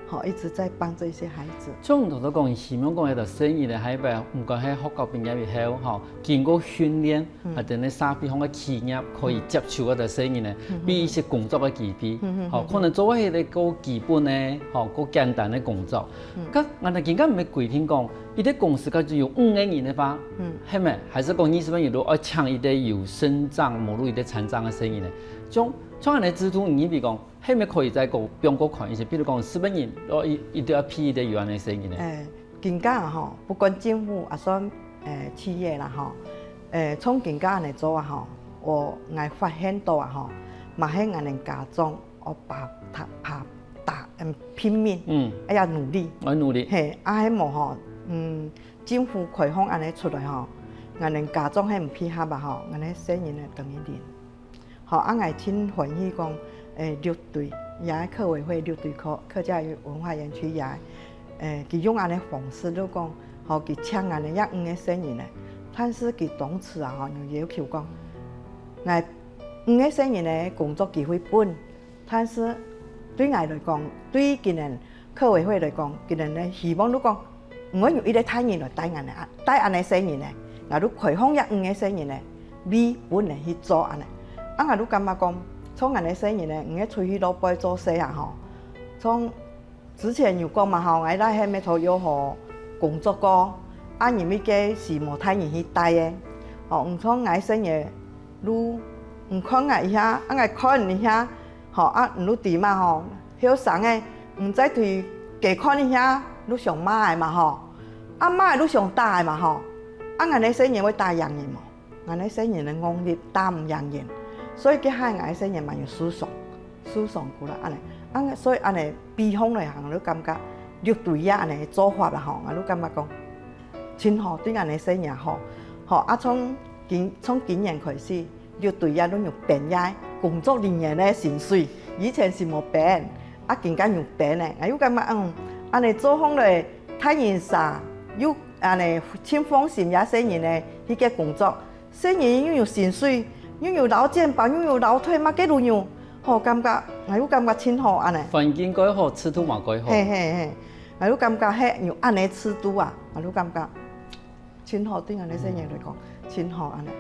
吼，一直在幫這些孩子。像你頭先講，希望講，有兜細人仔，下擺，毋管係學校畢業以後，吼，經過訓練， 啊，等於社會項个企業可以接觸个細人仔，分一些工作个機會，吼，可能做个係一個基本个，吼，較簡單个工作。該𠊎等今个毋係規定講，一個公司假使有五個人个話，係無？還係講二十個人都愛請一個有身障、無論一個殘障个細人仔？像像恁呢制度，你比如講，係無可以再過放過寬一些？比如講，十個人，哦，一一定愛配一個有恁呢細人仔？誒， 今个啊吼，不管政府也算，誒，企業啦吼，誒，像今个恁呢做啊吼，𠊎𠊎發現到啊吼，嘛係𠊎等家長愛拍拍拍打，嗯，拼命，嗯，哎呀，努力，愛努力。嘿，啊，係無吼，嗯，政府開放恁呢出來吼，𠊎等家長係毋配合啊吼，𠊎等細人仔等於零。 吼，啊，𠊎盡歡喜講，誒，六堆，也客委會六堆客客家文化園區也，誒，佢用恁呢方式就講，吼，佢請恁呢也五個細人仔，但是佢當時啊，吼，有要求講， 𠊎五個細人仔工作機會分，但是對𠊎來講，對今年客委會來講，今年呢希望就講，毋會有一個大人來帶𠊎呢，帶恁仔細人呢，𠊎就開放這五個細人呢，位分人去做恁仔。啊，𠊎就感覺講，像恁仔細人呢，毋會出去外背做事啊吼，像 之前有講嘛吼，𠊎倈仔係乜都有好工作過，啊因為該時無大人去帶个，吼，毋像𠊎細人仔，就毋看𠊎一下，啊𠊎看你一下，吼，啊你就知嘛吼，後生个毋再對該看一下，就想罵个嘛吼，啊罵个就想打个嘛吼，啊𠊎个細人會打贏人無？ 𠊎个細人个戇力打毋贏人，所以該下𠊎个細人嘛有受傷，受傷過啦恁仔。啊所以恁仔比方來行，就感覺六堆仔恁仔做法啦吼，𠊎就感覺講，真好，對𠊎个細人好。吼，啊從今從今年開始，六堆仔都有編這工作人員个薪水，以前係無編，啊今下有編个，𠊎又感覺嗯，恁仔做好來，大人儕又恁仔盡放心這細人仔去該工作， 細人又有薪水，又有勞健保，又有勞退，麼个都有，吼，感覺，𠊎又感覺盡好恁仔。環境蓋好，制度嘛蓋好。嘿嘿嘿，𠊎又感覺係有恁仔制度啊，𠊎又感覺盡好，對𠊎个細人來講，盡好恁仔。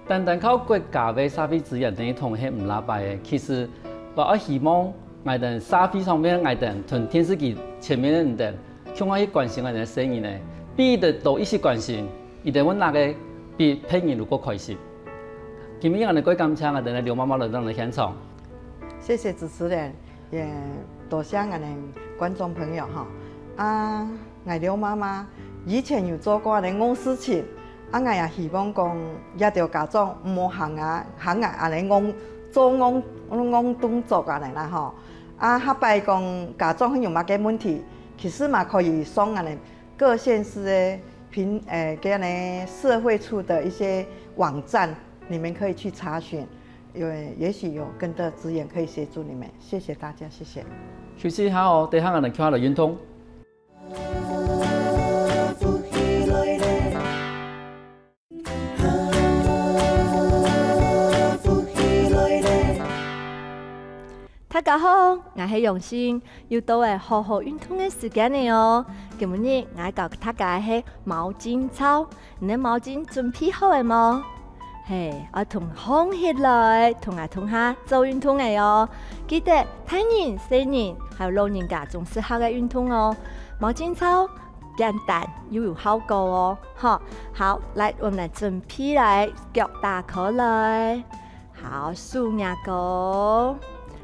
單單靠國家个社會資源等於同係毋罅擺个，其實，𠊎愛希望𠊎兜社會上面𠊎兜同電視機前面个人等， 共下去關心𠊎兜个細人仔，比得多一息關心，佢兜會拿个比別人還過開心。今日𠊎兜蓋感謝𠊎兜个劉媽媽來到𠊎兜現場。謝謝主持人，也多謝𠊎兜觀眾朋友哈。啊，𠊎劉媽媽以前有做過恁仔戇事情，啊，𠊎也希望講，這兜家長毋好行啊，行啊，恁仔戇，做戇，戇動作恁仔啦吼。 啊，下擺講家長係有麼个問題，其實嘛可以上𠊎兜各縣市个平，呃，該恁仔社會處的一些網站，你們可以去查詢，因為也許有更多資源可以協助你們。謝謝大家，謝謝。休息一下哦，等一下𠊎兜共下來運動。 大家好，𠊎係楊心，又到了好好運動个時間了哦。今日𠊎教大家个係毛巾操，你个毛巾準備好了無？係，愛同䟘起來，同𠊎同下做運動个哦。記得大人、細人還有老人家總適合个運動哦。毛巾操 簡單又有效果哦。好，好，來，𠊎兜來準備來，腳打開來。好，手擎高，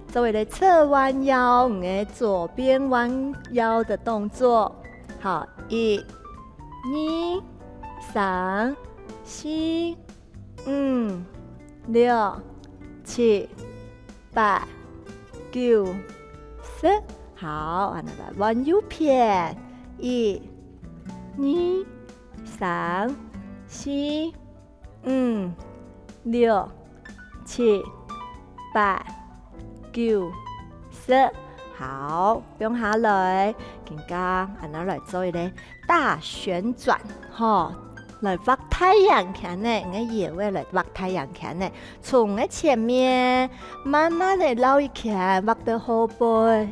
做一個側彎腰，你个左邊彎腰的動作。好，一、二、三、四、五、六、七、八、九、十。好，𠊎兜來換右片。一、二、三、四、五、六、七、八、九、十。好，放下來，今下𠊎兜來做一個 大旋轉，吼，來畫太陽圈呢，你个腰仔來畫太陽圈呢，從你个前面慢慢个繞一圈，畫到後背，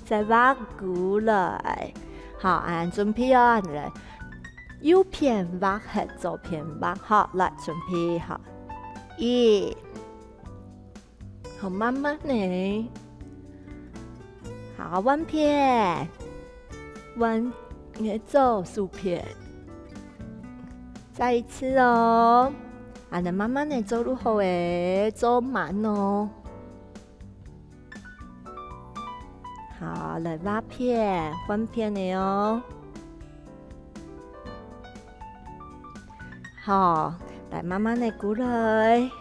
再畫過來。好，恁準備哦，來，右片畫忒，左片畫，好，來，準備，好，一， 好，慢慢个。好，換片，換你个左手片。再一次哦，恁仔慢慢个做就好了，做慢哦。好，來換片，換片个哦。 好，來慢慢个過來。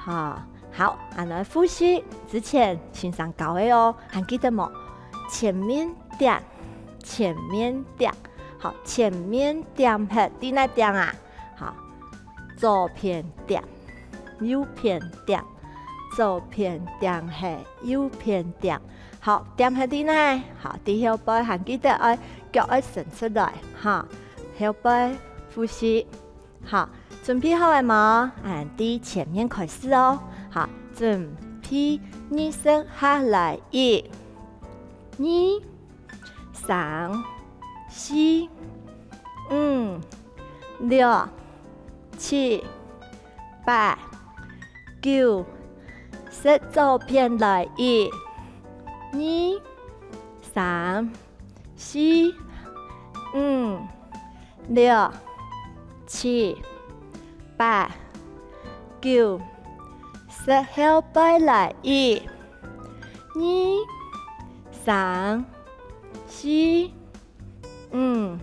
好，好，恁仔複習之前先生教个哦，還記得無？前面點，前面點。好，前面點忒，在哪點啊？好，左片點，右片點，左片點忒，右片點。好，點忒在哪？好，在後背還記得愛腳愛伸出來，哈，後背複習。好，準備好了無？恁樣對前面開始哦。好，準備，二十下來，一、二、三、四、五、六、七、八、九、十，左片來，一、二、三、四、五、六、七、八、九、十，後背來，一、二、三、四、五、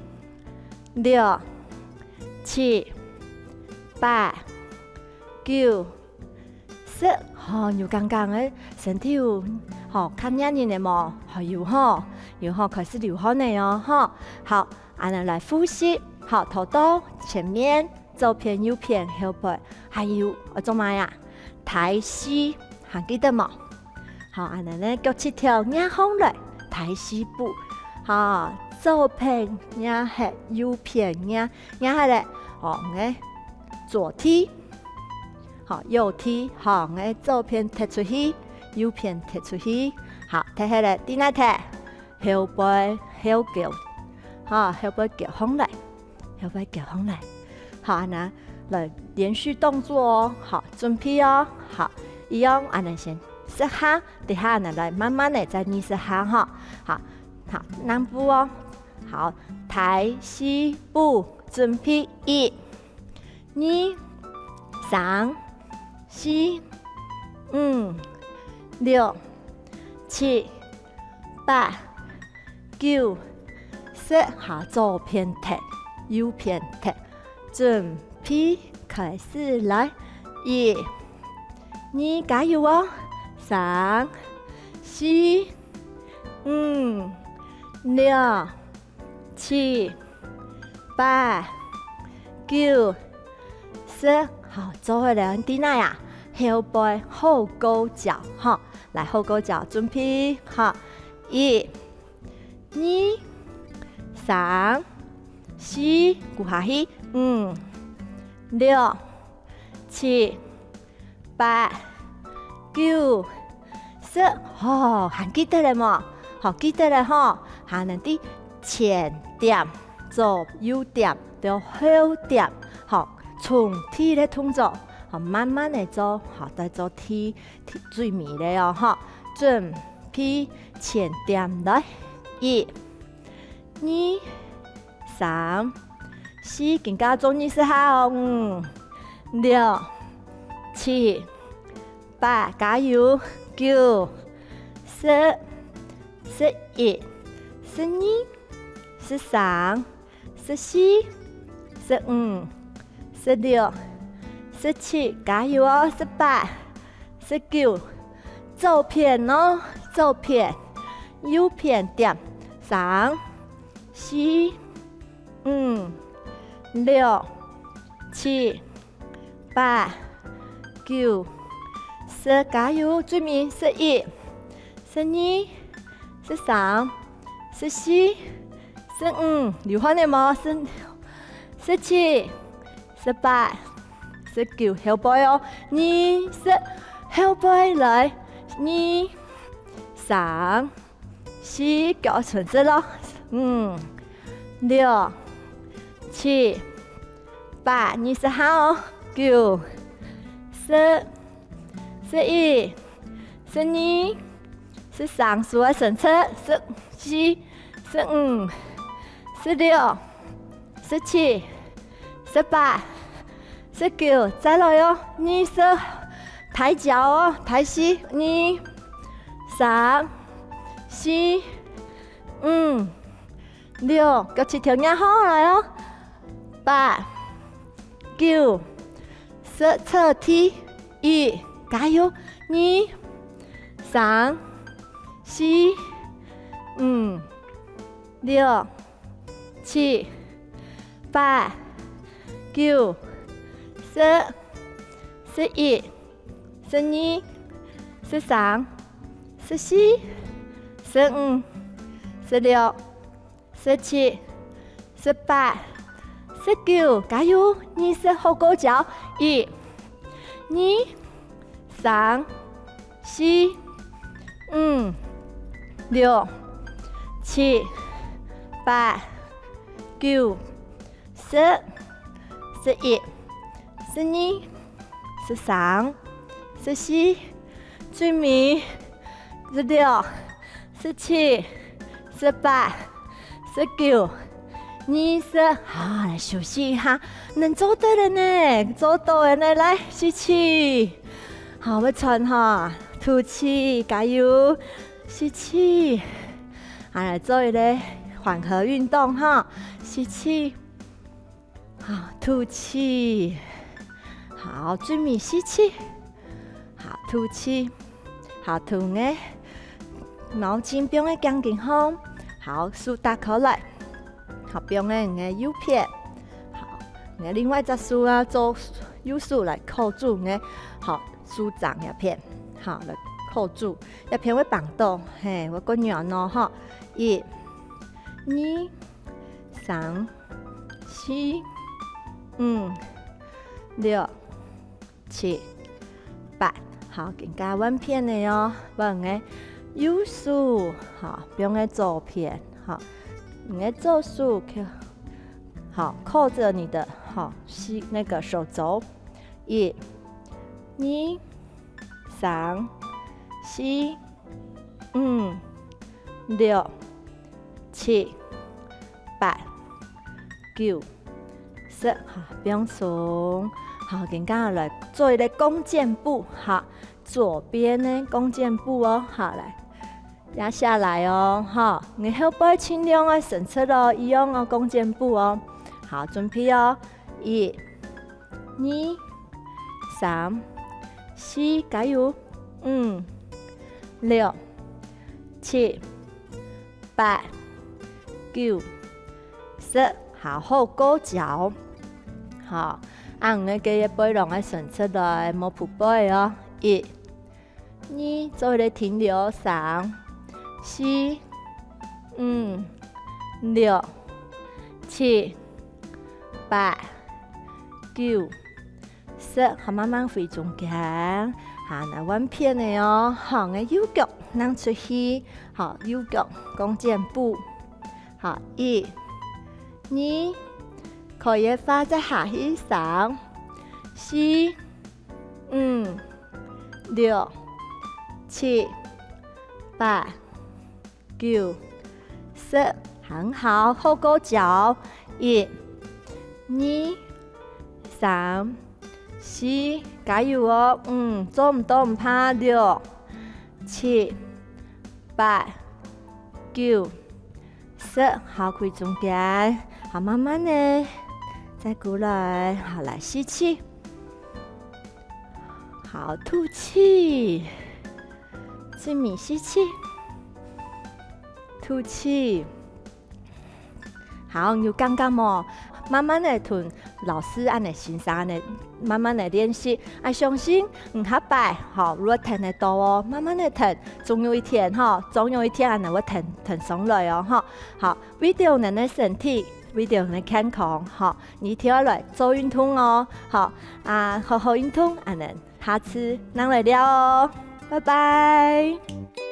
六、七、八、九、十。好，有感覺个身體有，好，較熱人个無？好，有吼，有吼，開始流汗了哦，吼。好，恁樣來複習。好，頭到前面、左片、右片、後背，還有愛做麼个啊？大四，還記得無？好，恁樣呢，腳膝頭壓䟘來，大四步。好，左片壓核，右片壓，壓核了。好，𠊎左踢，好，右踢，好，𠊎左片踢出去，右片踢出去。好，踢核了，在哪踢？後背，後勾，好，後背勾䟘來。 後背勾䟘來。好，恁樣來連續動作哦。好，準備哦。好，一樣，恁樣先十下，等下恁樣來慢慢个再二十下吼。好，好，兩步哦。好，大四步，準備，一、二、三、四、五、六、七、八、九、十。好，左片踢，右片踢，準備開始來。一、二，加油哦！三、四、五、六、七、八、九、十。好，做好了，在哪啊？後背好勾腳，吼，來，好勾腳，準備，好，一、二、三、四，跍下去，五、六、七、八、九、十。吼，還記得了無？好，記得了吼，還能在前點、左右點、到後點，好，從第一个動作，好，慢慢个做，好，再做第，第，最尾个哦，吼。準備前點來，一、二、三、四，今下做二十下哦，五、六、七、八，加油，九、十、十一、十二、十三、十四、十五、十六、十七，加油哦！十八、十九，左片哦，左片，右片點，三、四、五、六、七、八、九、十，加油！最尾十一、十二、十三、十四、十五，流汗了無？十、十七、十八、十九，後背哦，二十，後背來，二、三、四，腳伸直咯，五、六、七、八，二十下哦，九、十、十一、十二、十三，手愛伸直，十四、十五、十六、十七、十八、十九，再來哦，二十，抬腳哦，抬膝，二、三、四、五、六，腳膝頭壓䟘來哦，八、九、十，坐直，一，加油，二、三、四、五、六、七、八、九、十、十一、十二、十三、十四、十五、十六、十七、十八、十九，加油！二十好過招，一、二、三、四、五、六、七、八、九、十、十一、十二、十三、十四，最尾十六、十七、十八、十九、二十。好，來休息一下。你做得了呢，做到了呢，來，吸氣。好，會喘哈，吐氣，加油，吸氣。好，來做一個緩和運動哈，吸氣。 好，吐氣。好，最尾吸氣。好，吐氣。好，同个毛巾放个頸根項。好，手打開來。好，放个你个右片。好，你个另外一隻手啊，做右手來扣住你个，好，手掌這片。好，來扣住。這片會繃到，嘿，會較軟哦，吼。一、二、三、 四、五、六、七、八。好，今下換片了哦，換你个右手，好，放个左片，好，你个左手，好，扣著你的，好，膝，那個手肘。一、二、三、四、五、六、七、八、九、十，好，放鬆。好，今下來做一個弓箭步，好，左邊个弓箭步哦，好，來，壓下來哦，好，你後背盡量愛伸直哦，一樣哦，弓箭步哦。好，準備哦，一、二、三、四，加油，五、六、七、八、九、十，好，好過招。好，恁樣个背囊愛伸直來，莫匍背哦。一、二，做一個停留，三、四、五、六、七、八、九、十，好，慢慢回中間。好，來換片了哦。好，𠊎右腳㧯出去，好，右腳弓箭步。好，一、二，可以个話再下去，三、四、五、六、七、八、九、十，很好，好過招。一、二、三、四，加油哦！五，做毋到毋怕，六、七、八、九、十，好，開中間，好，慢慢个再過來，好，來吸氣，好，吐氣。 最尾吸氣，吐氣。好，有感覺無？慢慢个同老師恁樣、先生恁樣，慢慢个練習。啊，相信你下擺，吼，會聽得到哦，慢慢个聽，總有一天，吼，總有一天恁樣會聽，聽上來哦，吼。好，為著你个身體，為著你个健康，吼，你一定愛來做運動哦，吼，啊，好好運動，恁樣。 下次正來尞哦，拜拜。